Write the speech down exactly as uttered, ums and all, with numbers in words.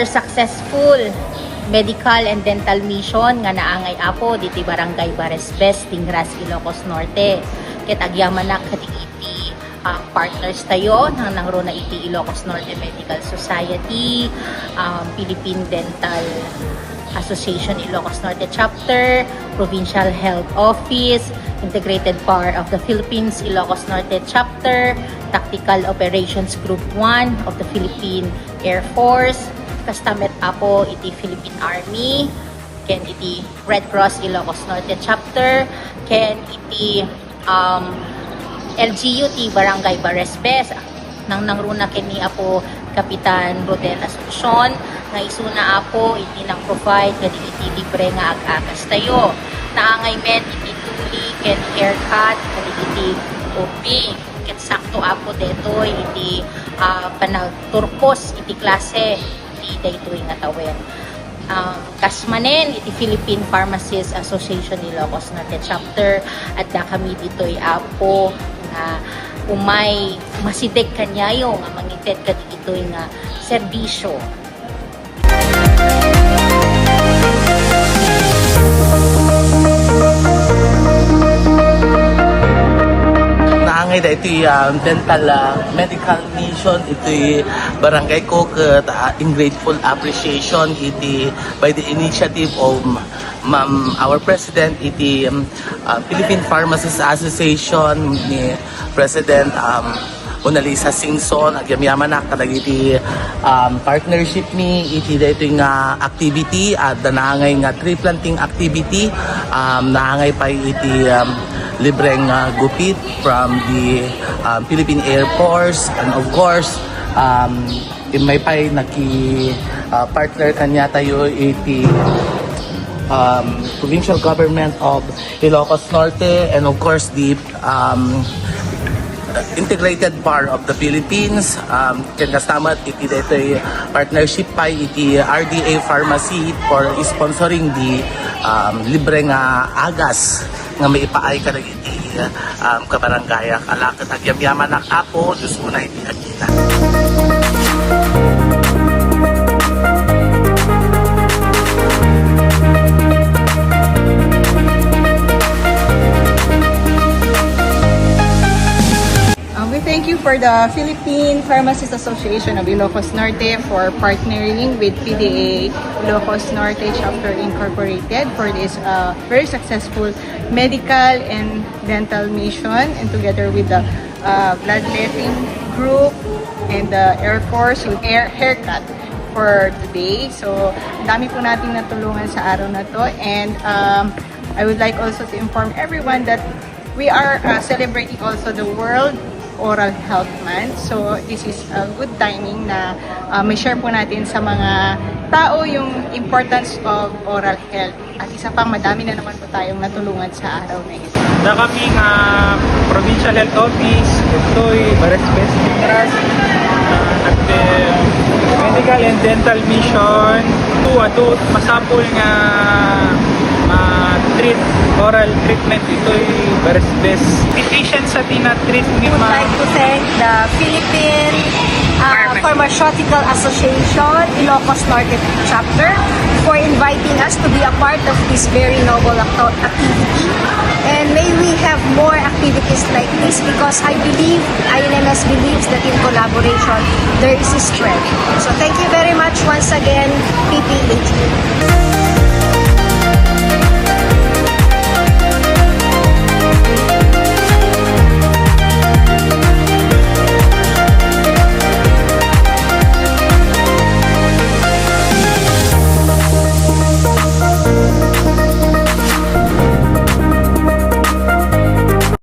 successful medical and dental mission nga naangay, Apo, ditoy Barangay Baresbes, Tingras, Ilocos Norte. Ket agyamanak kadagiti, ah, partners tayo, nangnangruna iti Ilocos Norte Medical Society, um, Philippine Dental Association Ilocos Norte Chapter, Provincial Health Office, Integrated Power of the Philippines Ilocos Norte Chapter, Tactical Operations Group one of the Philippine Air Force, kasta met, Apo, iti Philippine Army, ken iti Red Cross Ilocos Norte Chapter, ken iti, um, L G U ti Barangay Baresbes. Nangnangruna kenni, Apo, Kapitan Rodel Asuncion, nga isuna, Apo, iti nang-provide kadagiti libre nga ag-agas tayo. Naangay met iti tuli ken haircut kadagiti O B. Ket sakto, Apo, detoy iti, ah, panagturpos iti klase ti daytoy nga tawen. Ah, kas manen iti Philippine Pharmacists Association Ilocos Norte Chapter, adda kami ditoy, Apo, nga umay masideg kaniayo nga mangited kadagitoy nga serbisio. Naangay daytoy, ah, dental, ah, medical mission iti barangay ko ket, ah, in grateful appreciation iti by the initiative of Ma'am, our President iti, um, ah, Philippine Pharmacists Association ni President, um, Mona Lisa Singson. Agyamyamanak kadagiti, um, partnership mi iti daytoy nga activity, adda naangay nga tree planting activity. Um, naangay pay iti, um, libreng, uh, gupit from the, um, Philippine Air Force, and of course, um, immay pay naki, uh, partner kaniatayo iti, um, provincial government of Ilocos Norte, and of course the, um, Integrated Power of the Philippines, um, ken kasta met iti daytoy partnership pay iti R D A Pharmacy for sponsoring the, um, libre nga agas nga maipaay kadagiti, um, kabarangayak. Ala ket agyamyamanak, Apo, Dios unay ti agina. Uh, we thank you for the Philippine Pharmacists Association of Ilocos Norte for partnering with P D A Ilocos Norte Chapter Incorporated for this, uh, very successful medical and dental mission, and together with the, uh, bloodletting group and the Air Force with air haircut for today. So, ang dami po nating natulungan sa araw na to, and, um, I would like also to inform everyone that we are, uh, celebrating also the World Oral Health Month. So, this is a good timing na, uh, may share po natin sa mga tao yung importance of oral health. At isa pang madami na naman po tayong natulungan sa araw na ito. Na kami nga Provincial Health Office, ditoy Bares Best Ras, uh, at the Medical and Dental Mission, to adu, masapul nga, uh, treat, oral treatment ditoy Bares Best. Physician sa tinatreat ni would ma- like to thank the Philippine uh, Pharmaceutical Association, Ilocos Norte Chapter, for inviting us to be a part of this very noble acto- activity. And may we have more activities like this because I believe, I N M S believes that in collaboration, there is strength. So thank you very much once again, P P H.